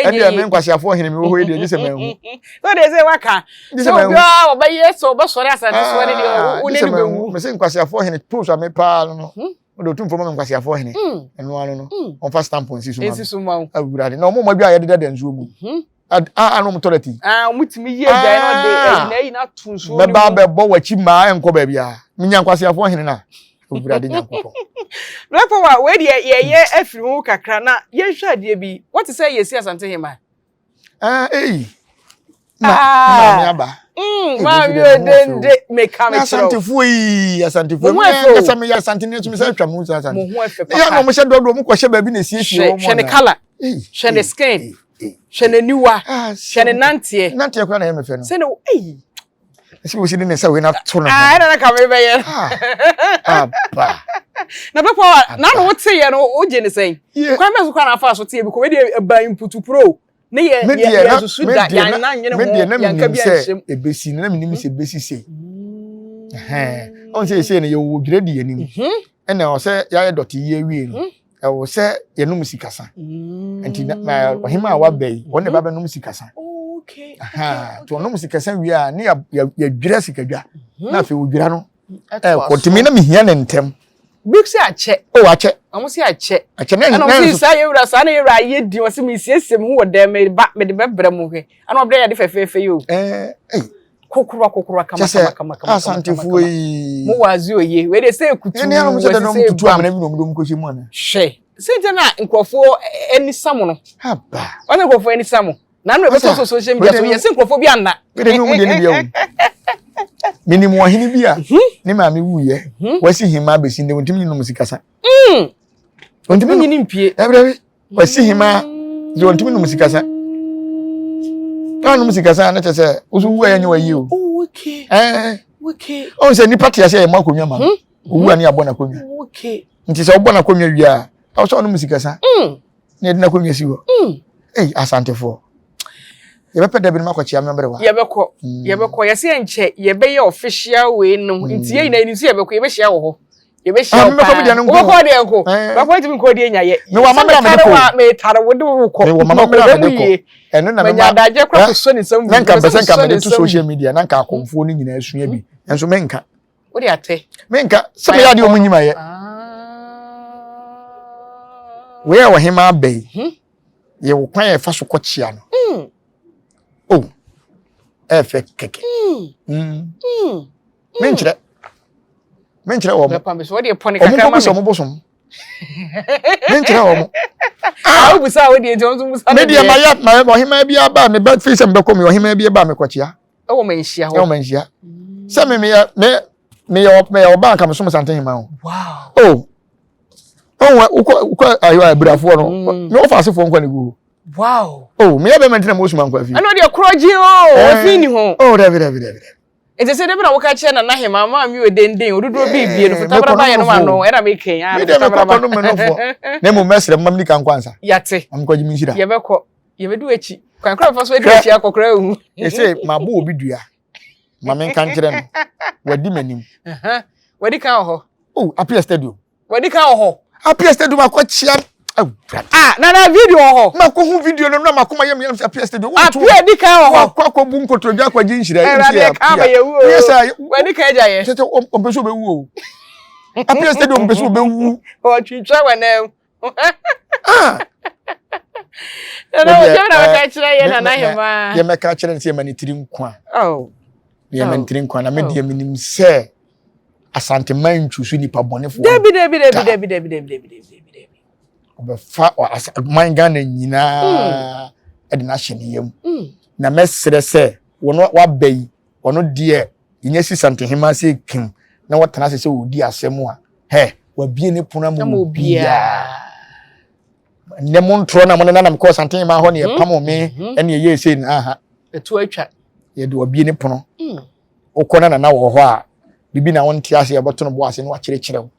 ɛne deɛ me nkwaseafoɔ hene mi wɔ hɔ yi deɛ gye sɛ manhu. So deɛ sɛ waka sɛ obiara ɔbɛyɛ sɛ ɔbɛsɔre asante soɔ ne deɛ wo ne no bɛwu. Mese nkwaseafoɔ hene post a me paa no no wode otumfoɔ ma me nkwaseafoɔ hene ɛno ano no ɔmfa stamp nsi so ma me awurade na ɔmo ma bi a yɛdeda da nsuo mu a a na ɔmo toilet yi. Ah, ɔmo tumi yi agyae na ɔde ɛyi na ɛyi na ato nsuo no mu. Mɛba abɛbɔ w'akyi maa ɛnkɔ baabi a menya nkwaseafoɔ hene na owurade nyankopɔn. Black Power, wei deɛ yɛyɛ afiri ho kakra na yɛnhwɛ adeɛ bi. Wɔte sɛ yɛsi Asante Hema. Ah, eyi. Na ah. maame aba. Maame odende meka me kyerɛ. Asantefoɔ yi, asantefoɔ yi. Nkasa meyɛ asante ne nso mesɛ atwa mu sɛ asante. Mo ho ɛfɛ papa. Yɛ na wɔn hyɛ dɔdɔ wɔn kɔhyɛ baabi na esiesie wɔn. Hwɛ ne colour. Hwɛ ne skin. Hwɛ n'aniwa. Ah, hwɛ ne nanteɛ. Nanteɛ koraa na ɛyɛ me fɛ no. Sɛ ne eyi. Ɛsɛ wosi de ne nsa wei na to ne ho. Ah, ɛna na ka me bɛyɛ. Aba. Na bɛpɔ a na na wote yɛ no wogye ne sɛn. Kwan bɛ so kwan na afa so te yɛ bi kɔ wei deɛ ɛba mputupuro. Ne yɛ yɛ yɛ susu da yɛn nan nyene ho yɛn ka bi anhyɛm. Ebesi na menim sɛ ebesi sei. Ɛhɛn. Ɔn sɛ esei no yɛwɔ dwira di yɛn anim. Ɛna ɔsɛ yɛayɛ dɔte yi awie no. Ɛwɔ sɛ yɛnom sikasa. Nti na ɔhema a waba yi wɔn na ɛba bɛnom sikasa. Nti ɔnom sikasa wie a ne yɛdwira sikadwa. Na afei odwira no ɛkɔ. Nti me na mehia ne ntɛm. Bi sɛ akyɛ. O akyɛ. Wɔn sɛ akyɛ. Akyɛ na ɛna wɔn sɛ saa yɛwura saa na yɛwura ayɛ di wɔn sɛ mesiesie me ho wɔ dɛm me ba mede bɛbrɛ mo hwɛ ɛna wɔn brɛ yɛ ade fɛfɛɛfɛ yi o. Ɛɛ ɛyi. Kokorowa kokorowa kama kama kama kama. Asantefoɔ yi. Mo wɔ adze oye wei de sɛ ekutu. Ɛne anam sɛ dɛm tutu amena bi na wɔn de wɔn kɔhyɛ mu ana. Hwɛ sɛ nkyɛn na nkurɔfoɔ ani sa mo no. Haba. Wɔn nkurɔfoɔ ani sa mo. Na no ɛbɛtɔ so social media so yɛsɛ nkurɔfoɔ bi anna. Mede ne wɔn deɛ ne bi awu. Menim ɔhene bi a mhm. ne maame wuyɛ mhm. wasi hema abɛsi ndɛ wɔntumi nyi nom sikasa. Mm. Wɔntumi nyi ne mpie. Dabi wasi hema deɛ wɔntumi nom sikasa. Na nom sikasa na kyerɛ sɛ woso wu a yɛnyɛ wayi o. Oh, eh. Ɔn sɛ nipa te ase a yɛ mɔ akonnwa ma no. Hmm. Owu a ne yɛabɔ n'akonnwa. Nti sɛ wobɔ n'akonnwa wie a, ɛwɔ sɛ ɔnom sikasa. Mm. na yɛde n'akonnwa si hɔ mm. ei asantefoɔ yɛbɛpɛ da binom akɔkyea me ɔberewa yɛbɛkɔ mm. yɛbɛkɔ yɛsɛ yɛnkyɛ yɛbɛyɛ official wei no mm. nti yɛn nyinaa yɛnim sɛ yɛbɛkɔ yɛbɛhyia wɔ hɔ yɛbɛhyia wo paa wobɛkɔ deɛ nko bɛkɔ ntumi nkɔ deɛ nya yɛ mewɔ amammerɛ a mede kɔ metare wo de wo kɔ mewɔ amammerɛ a mede kɔ ɛno na menya adagye kora kɔsɔ ne nsam na nka mpɛ sɛ nka mede to social media na nka akɔmfoɔ no nyinaa sua bi nso menka Wode atɛ. Menka sɛ meyɛ adeɛ ɔmo nyim ayɛ. Ah. Wei a ɔhemaa aba yi, hmm? yɛwɔ kwan a yɛfa so kɔkyea no. Hmm. Oh, ɛɛfɛ kɛkɛ. Hmm. Menkyerɛ. Menkyerɛ wɔn. Ɔmo nkɔ bisa ɔmo bosom. Menkyerɛ wɔn. Ah, wobusa wo deɛ nti ɔmo nso busa ne deɛ. Me deɛ mayɛ mayɛ ɔhemaa bi aba a mebɛ fi sɛ mebɛkɔ mi ɔhemaa bi aba a mekɔkyea. Ɛwɔ manhyia hɔ. Ɛwɔ manhyia. Sɛ me meyɛ me meyɛ meyɛ ɔbaa nka mesom Asante Hema o. Wow. Oh. Oh, wokɔ wokɔ ayo abirafoɔ no. Mm. Me wɔfa asefoɔ nkwa ne gu. Wow. Oh, meyɛ bɛma ntina mo suma nkwa fi. Ɛno deɛ korɔ gye o, efi ni ho. Oh, dabi dabi dabi. Nti sɛ dabi na woka kyerɛ nana hema maa mi o denden ododoɔ bi bie no fitabraba yɛ no ma no ɛna mi kɛn ah. Mi deɛ mekɔ kɔ no mɛnɔfoɔ. Na mmom mɛsrɛ mo ma mi ni ka nkɔ ansa. Yate. Ma mi kɔ gye mi nhyira. Yɛbɛkɔ. Yɛbɛdu akyi. Kwan kora bɛfa so adi akyi akɔkora ehu. Ɛsɛ mabɔ obi dua. Ma menka nkyerɛ no. Wadi m'anim. Wadi kan wɔ hɔ. Oh, Apia Stadium. Wadi kan wɔ hɔ. Apia Stadium akɔkyea. Ah, na na video wɔ hɔ. Makɔ hu video no na makoma yam yam sɛ Apia Stadium. Apia di kan wɔ hɔ. Wakɔ akɔbu nkotodwe akɔgye nhyira. Ɛwurade ka ama yɛ wu o. Wadi kan agya yɛ. Kyɛ sɛ ɔmpɛ sɛ ɔbɛwu o. Apia Stadium ɔmpɛ sɛ ɔbɛwu. Ɔtwitwa wɔ nan mu. Ah. Nana wo na bɛka kyerɛ yɛ nana hema. Yɛ mɛka kyerɛ no sɛ yɛma ne tiri nkwa. Oh. Yɛma ne tiri nkwa na me deɛ menim sɛ Asantema ntwu so nipa bɔnefoɔ. Dabi dabi dabi dabi dabi dabi dabi dabi dabi. Ɔbɛfa man Ghana nyinaa ɛde no ahyɛ ne yam. Na mɛsrɛ sɛ wɔn waba yi ɔno deɛ yɛnya si Santehema sɛ kim na wɔtena ase sɛ wɔdi asɛm a hɛ wabie ne pono ama obiara nnɛ mo ntorɔ na mo ne nanam kɔɔ Santehema hɔ ne yɛpam me mhm. ɛne ɛyɛ ɛsei no aha ɛto atwa yɛde wabie ne pono mm. wokɔ na nana wɔ hɔ a biribi na wonte ase yɛbɛto no bo ase na wakyerɛkyerɛ wo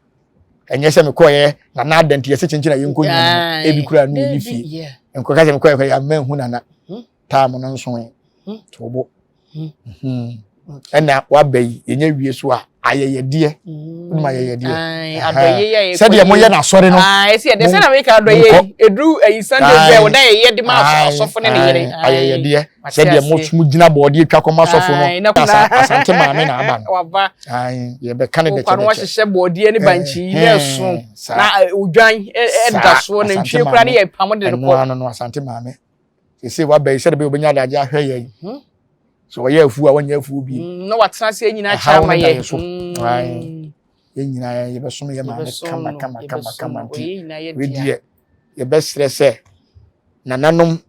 ɛnyɛ sɛ mekɔɛ nana adanti yɛsɛ kyenkyen a yɛnkɔ nyina ebi kura no ɔni fie nkɔka sɛ mekɔɛ kɔ yɛama hu nana hmm. taam no nsoe hmm. to bo hmm. ɛna waba yi yɛnyɛ wie so a ayɛyɛdeɛ wonim ayɛyɛdeɛ sɛdeɛ moyɛ no asɔre no ayɛyɛdeɛ sɛdeɛ mo gyina bɔɔdeɛ twa kɔma sɔfo no asante maame na aba no yɛbɛka no dɛkyɛdɛkyɛ wɔhyehyɛ bɔɔdeɛ ne bankyi ne ɛso na odwan ɛda soɔ nantwie koraa ne yɛ pam de no kɔ ɛno ano no asante maame sese waba yi sɛde bɛyɛ obɛnya adagye ahwɛ yɛn hmm. sɛ ɔyɛ afuo a wɔnyɛ afuo bi hmm, na watena ase nyinaa kyɛ ama yɛ so hmm. yɛn nyinaa yɛbɛsom yɛ maame kama kama kama kama nti wedeɛ yɛbɛsrɛ sɛ nananom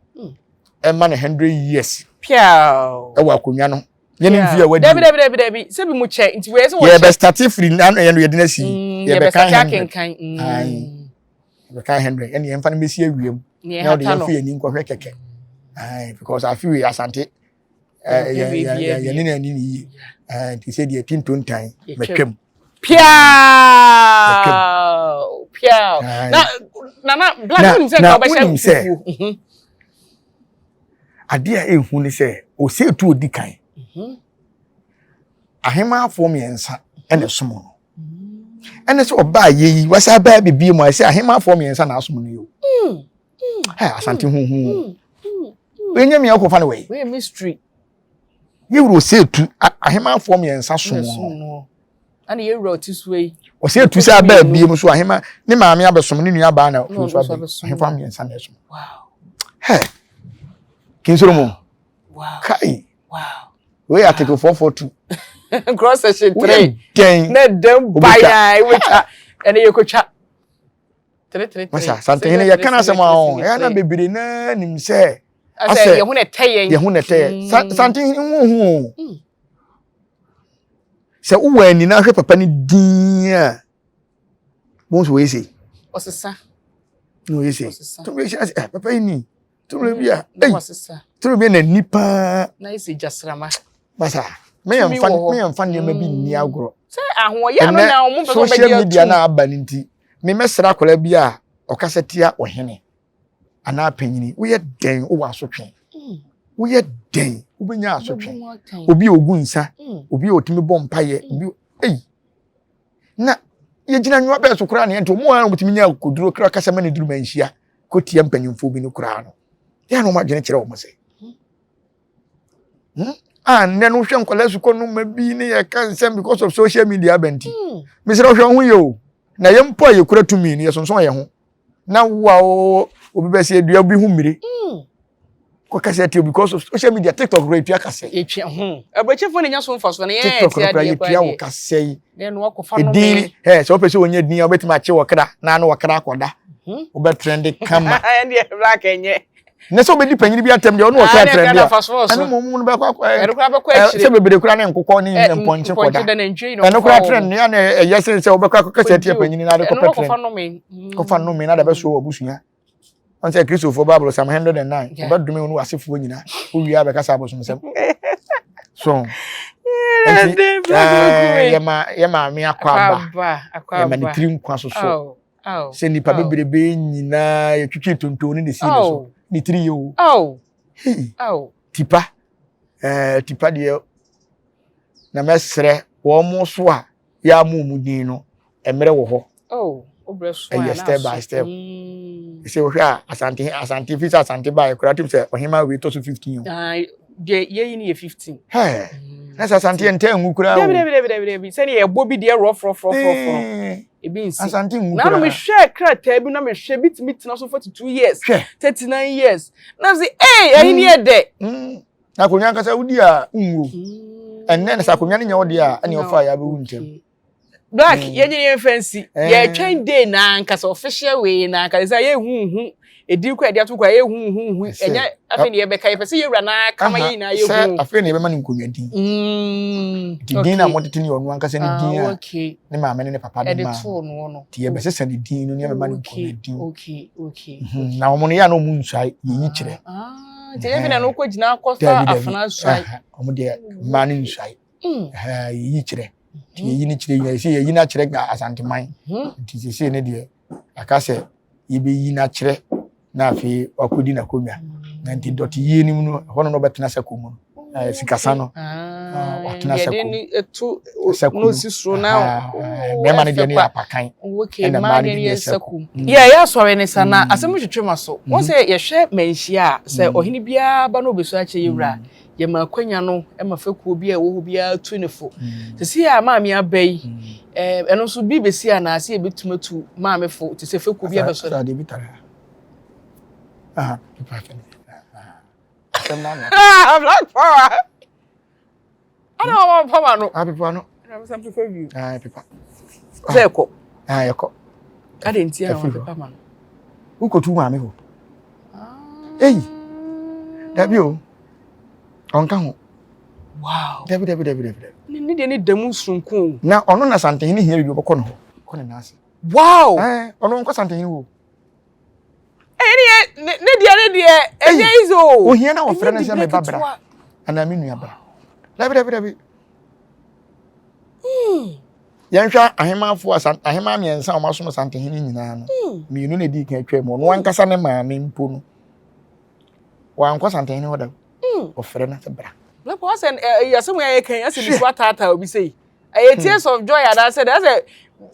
ɛma no hundred years ɛwɔ akonnwa no yɛn mfi a wadi dabi dabi dabi dabi sɛ bi mu kyɛ nti wei sɛ wɔkyɛ yɛbɛ start firi nanu yɛn no yɛde no asi yɛbɛka akenkan yɛbɛka hundred ɛne yɛmfa no bɛsi awia mu na ɔde yɛmfa yɛn ani nkɔhwɛ kɛkɛ because afe wei asante yɛne na ani ne yie nti sɛ deɛ ti ntontan matwam piaa piaa na nana black wonim sɛ nka wobɛhyɛ fufuo mhm. adeɛ a ɛhu ne sɛ ɔsɛ tu ɔdi kan mhm. ahemaafoɔ mmiɛnsa ɛna ɛsom no ɛne sɛ ɔbaa yɛ yi wasa baa bibie mu a ɛsɛ ahemafoɔ mmiɛnsa na asom no yi o mm, mm, ɛ asante mm, huhu wei nyɛ mmiɛ kɔfa no wei wei mystery yɛwuro sɛ etu ahemafoɔ mmiɛnsa som no. Ɛna yɛ wura ɔte so yi. Ɔsɛ etu sɛ abaa bie mu so ahema ne maame abɛsom ne nua baa na ɔno nso abɛ ahemfo mmiɛnsa na ɛsom. Hɛ kinsoro mu. Kai. Wei article 442. Cross section 3. Dɛn. Na dɛm bayaa ewetwa ɛna yɛ kotwa. Masa santehene yɛ kana asɛm a ɔn ɛyɛ na bebree na nim sɛ. Asɛ yɛ ho na ɛtɛ yɛn. Yɛ ho na ɛtɛ yɛn. Santehene ho ho o. Sɛ wowɔ ani na ahwɛ papa no din a wɔn nso wɔyɛ sei. Ɔsesa. Na wɔyɛ sei. Tumi bi a papa yi ni. Tumi bi a ɛyi. Tumi bi a n'ani paa. Na yɛ sɛ gyasrama. Basa meyɛ nfa meyɛ nfa nneɛma bi nni agorɔ. Sɛ ahoɔyɛ ano na wɔn pɛ sɛ wɔbɛgye atum. Social media na aba ne nti memɛsrɛ akwadaa bi a ɔkasa tia ɔhene. anaa panyini woyɛ dɛn wowɔ asotwe hmm. woyɛ dɛn wobɛnya asotwe obi a ogu nsa hmm. obi a otumi bɔ mpaeɛ hmm. obi ei na yɛgyina nwoa bɛɛ so koraa ne ɛnti ɔmo a wɔtumi nya akoduro koraa kasa ma ne duru ma nhyia kɔtia mpanyimfoɔ bi no koraa no yɛ na wɔn adwene kyerɛ wɔn sɛ hmm? a nnɛ no wohwɛ nkwadaa sukɔ no ma bi ne yɛka nsɛm because of social media abɛnti mesrɛ wohwɛ ho yɛ o na yɛn mpo a yɛkura tumi no yɛsonson yɛn ho na wo a obi bɛ sɛ dua bi ho mmiri hmm. kɔ kasa tie because of social media tiktok kura etua kasa yi. Etua ho aburokyefo na nya so nfa so na yɛn tiktok kura yɛtua wɔ kasa yi edin ɛ sɛ wopɛ sɛ wɔnyɛ din a wobɛtumi akye wɔ kra na ano wɔ kra akɔda hmm. wobɛ trend kama. Ɛndeɛ black ɛnyɛ. Na sɛ wobɛdi panyin bi atɛm deɛ ɔno ɔkra trend a ɛno mmom no bɛkɔ akɔ ɛ sɛ bebree kura ne nkokɔ ne mpɔnkye kɔda ɛno kora trend ne ana ɛyɛ sen sɛ wobɛkɔ akɔkasa tia panyin na ade kɔpɛ trend kɔfa nnome na de bɛsoɔ wɔ abusua wɔn sɛ kristofoɔ bible psalm 109 wɔbɛdome wo ne w'asefoɔ nyinaa wowie a bɛkasa abosomsɛm so nti yɛma yɛ maame akɔ aba yɛma ne tiri nkwa so so sɛ nipa bebrebe nyinaa yɛtwitwi tonton ne ne sii ne so ne tiri yɛ o tipa ɛɛ tipa deɛ na mɛsrɛ wɔn mo so a yɛamu mu din no mmerɛ wɔ hɔ ɛyɛ step by step mm. sɛ wohwɛ a asante asante fi sɛ asante baeɛ koraa tim sɛ ɔhema wei tɔ so 15 o deɛ yɛyi no yɛ 15 mm. na sɛ asante yɛ ntɛ ngu koraa o dabi dabi dabi dabi sɛdeɛ yɛbɔ bi deɛ rɔfrɔfrɔfrɔfrɔ ebi nsi asante ngu koraa na mehwɛ krataa bi na mehwɛ bi tumi tena so 42 years 39 years na sɛ ee ɛyi ni yɛ dɛ mm. na akonnwa ankasa wodi a nwu ɛnnɛ na sɛ akonnwa no nyɛ wo deɛ a ɛne ɔfa a yɛabɛwu ntɛm Black mm. yɛnyɛ yɛn fɛ nsi eh. yɛtwɛn day na ankasa official wei na ankasa sɛ yɛhuhu edin kɔ yɛde ato kɔ yɛhuhuhu ɛnyɛ afei na yɛbɛka yɛpɛ sɛ yɛwura na kama yɛ nyinaa yɛhu sɛ afei na yɛbɛma no nkonnwa din mm, nti din na motete ne ɔno ankasa ne din ah, a ne maame ne ne papa de maa no nti yɛbɛsesa ne din no ne yɛbɛma no nkonnwa din mhm. na wɔn no yɛ a na wɔn nsuae yɛyi kyerɛ ah, nti yɛfi na no kɔ gyina akɔfa afena suae wɔn deɛ mmaa no nsuae mm. yɛyi kyerɛ nti yɛyi no kyerɛ nyina yɛsɛ yɛyi no akyerɛ ga asanteman mm-hmm. nti sesei ne deɛ aka sɛ yɛbɛyi no akyerɛ na afei wakɔdi n'akonnwa mm. na nti dɔte yie no mu no ɛhɔ no na ɔbɛtena sako mu no mm, sikasa no ah, watena sako sako no mmarima no deɛ no yɛ apakan ɛna mmaa no deɛ yɛ sako. Yɛ yɛ asɔre ne sa na asɛm twetwe ma so wɔn sɛ yɛhwɛ manhyia a sɛ ɔhene biara ba na ɔbɛsu akyɛ yɛ wura Yɛma akwanya no ma fekuo bi a ɛwɔ hɔ biara tu ne fo. Sisi a maame aba yi, ɛno nso bi bɛsi anaa sɛ yɛbɛtumi atu maame fo te sɛ fekuo bi abɛsɔ. Asa adeɛ bi tare ha. Aha, pepa afɛ ne. Asɛm na ano. Black power. Ana wɔn power no. Ah, pepa no. Ɛna sɛ pepa bi. Ah, pepa. Sɛ ɛkɔ. Ah, ɛkɔ. Ade nti a wɔn pepa ma no. Wokɔtu maame hɔ. Ei, dabi o. Ɔnka ho. Wow. Dabi dabi dabi dabi. Ne deɛ ne da mu soronko. Na ɔno na Santehene hia biribi ɔbɛkɔ ne hɔ. Kɔ ne nan ase. Wow. Ɛɛ ɔno nkɔ Santehene hɔ. Ɛyɛ ne ne deɛ ne deɛ ɛnyɛ easy o. Ohia na wɔfrɛ no sɛ me ba bra anaa me nua bra. Dabi dabi dabi. Hmm. Yɛnhwɛ ahemafo asan ahema mmiɛnsa a wɔasom Santehene nyinaa no. Hmm. Mmienu na edi kan atwa mu. Ɔno ankasa ne maame mpo no. Wankɔ Santehene hɔ da. Hmm. Ɔfrɛ no sɛ bra. Na kɔ sɛ ɛyɛ asɛm yɛ kan asɛ nisu ataataa obi sɛ yi. Ɛyɛ tears of joy anaasɛ dɛ asɛ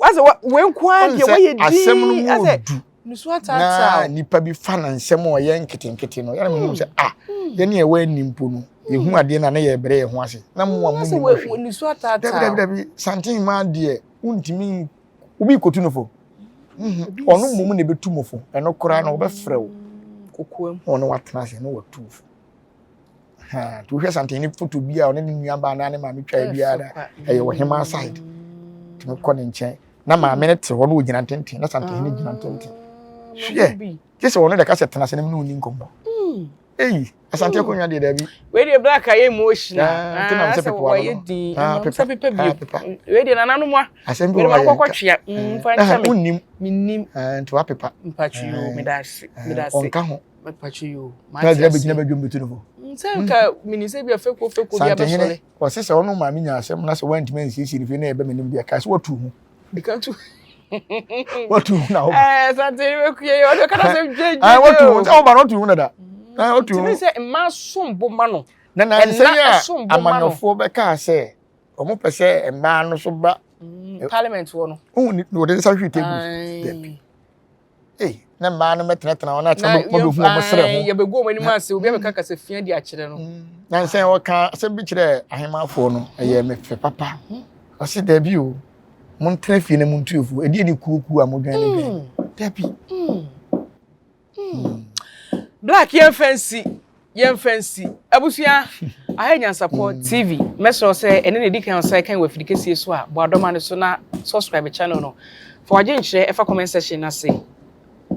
asɛ wei nko ara deɛ wɔyɛ dii asɛm no mu asɛ nisu ataataa. Na nipa bi fa na nsɛm a ɔyɛ nketenkete no yɛn mu sɛ ah yɛn ni ɛwɔ anim mpo no. Yɛhu adeɛ no a na yɛbrɛ yɛn ho ase. Na mo a mo nim hwee. Dabi dabi dabi Santen maa deɛ wontumi obi kotu no fo. Ɔno mmom na ɛbɛtu mo fo. Ɛno koraa no ɔbɛfrɛ wo. Kokoam. Na ɔne watena ase na watu wo fo. Nti wohwɛ Santen ne foto bi a ɔne ne nuabaa anaa ne maame twae biara ɛyɛ ɔhemaa side. Tumi kɔ ne nkyɛn na maame no te hɔ na ɔgyina ntenten na Santehene gyina ntenten. Hwɛ gye sɛ ɔno na ɛka sɛ tena ase na me ne wo nni nkɔmmɔ. Eyi, Asante akonnwa deɛ daabi. Wei deɛ black ayɛ emotional. Ah, nti na sɛ pepa wɔyɛ din. Ah, pepa. Sɛ pepa bio. Pepa. Wei deɛ nananom a. Asɛm bi wɔ hɔ a yɛnka. Twea. Mfa nkyɛ me. Wonnim. Mennim. Ah, nti wapepa. Mpatwe yo, meda ase. Meda ase. Ɔnka ho. Mpatwe yo. Na gyina bɛgyina badwam bɛtu no fo. Sɛ nka menim sɛ bi a fekuo fekuo bi abɛsɔre. Santehene, ɔse sɛ ɔno maame nya asɛm na sɛ woantumi ansiesie ne fie na ɛbɛ m'anim deɛ kae sɛ woatu ho. Dika tu. Watu ho na woba. Ɛɛ Santehene bɛkue yɛ ɔde kata sɛ dwe dwe. Watu ho sɛ woba no watu ho dada. Watu ho. Tumi sɛ mmaa som bo ma no. Na nansa yi a amanyɔfoɔ bɛkaa sɛ wɔn pɛ sɛ mmaa no so ba. Parliament wɔ no. Ohun ni wɔde nsa hwee table. Dabi. Ei, na mmaa no mɛtenatena hɔ na akyerɛ mo bɛhu wɔn serɛ ho. Yɛbɛgu wɔn anim ase, obi abɛka kasa fia de akyerɛ no. Na nsɛn wɔka asɛm bi kyerɛ ahemafoɔ no, ɛyɛ me fɛ papa. Ɔse dabi o, montena fie na montu afuo. Ɛdeɛ ne kuo kuo a modwan ne dwan. Dabi. Black yɛmfa nsi yɛmfa nsi abusua aha yɛ Nyansapɔ TV mɛsrɛ wo sɛ ɛne na ɛdi kan ɔsan kan wɔ afidi kɛseɛ so a bɔ adɔma no so na subscribe channel no fa w'adwenkyerɛ ɛfa comment section no ase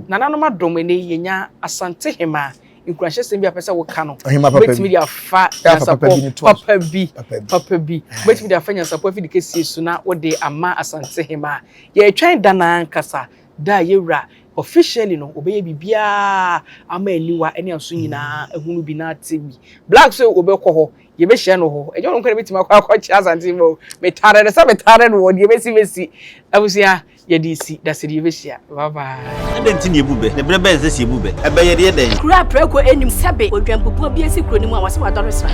nananom adom ɛnɛ yi yɛnya Asante Hemaa nkuranhyɛsɛm bi a pɛ sɛ woka no wobɛtumi de afa Nyansapɔ papa bi papa bi wobɛtumi de afa Nyansapɔ afidi kɛseɛ so na wode ama Asante Hemaa yɛretwɛn da no ankasa Da a yɛwura officially no wɔbɛyɛ biribiara ama aniwa ne aso nyinaa ahunu bi na ate bi. Black so wɔbɛkɔ hɔ, yɛbɛhyia no hɔ. Ɛnyɛ ɔno nko na bɛtumi akɔ akɔkyerɛ Asante ma o. Metare no sɛ metare no wɔ deɛ bɛsi bɛsi. Abusua, yɛde si, da sɛ deɛ yɛbɛhyia. Bye bye. Adɛn nti na yɛbu bɛ? Na berɛ bɛn na ɛsɛ sɛ yɛbu bɛ? Ɛbɛ yɛ deɛ dɛn? Kuro a prako nnim sɛbe odwanbubuo bi asi kuro no mu a wɔse wadɔre sran.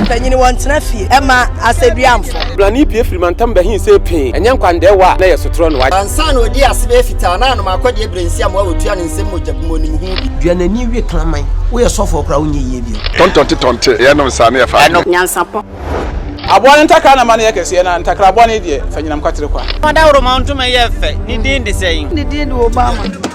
Mpanyini wɔntena fie ɛma asɛduamfo. Blani pue firi mantam bɛhe see pee, ɛnyɛ nkwandɛɛwa a na ɛyɛ sotorɔ no wa. Ansa na ɔdii ase bɛyɛ fitaa na anom akɔdeɛ berɛ nsi amoa wɔtua ne nsam mogya bu mu ɔnim ho bi. Dua n'ani we kraman. Woyɛ sɔfoɔ koraa wonyɛ yie bio. Tɔntɔnte tɔnte yɛnom saa ne yɛfa adeɛ. Nyansapɔ. Aboa no ntakra na ma no yɛ kɛseɛ, na ntakra bɔne deɛ, fa nyinam kwatere kwa. Ɔdawuroma ntoma yɛ fɛ, ne din de sɛn? Ne din de Obama.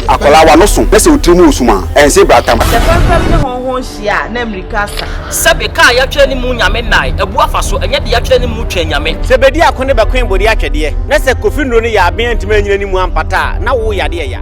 Akwadaa w'ano so na sɛ wo tiri mu resum a, ɛnse bratam. Sɛ fɛmfɛm ne hɔnhɔn hyia a, na mmirika asa. Sɛbe kaa yɛatwerɛ ne mu Nyame nnae, abu afa so, ɛnyɛ de yɛatwerɛ ne mu twɛn Nyame. Sɛ bedi ako ne bɛkoe bode atwɛdeɛ, na sɛ Kofi nnuro no yɛ aben antumi anyina ne mu ampata a, na wo yadeɛ ya.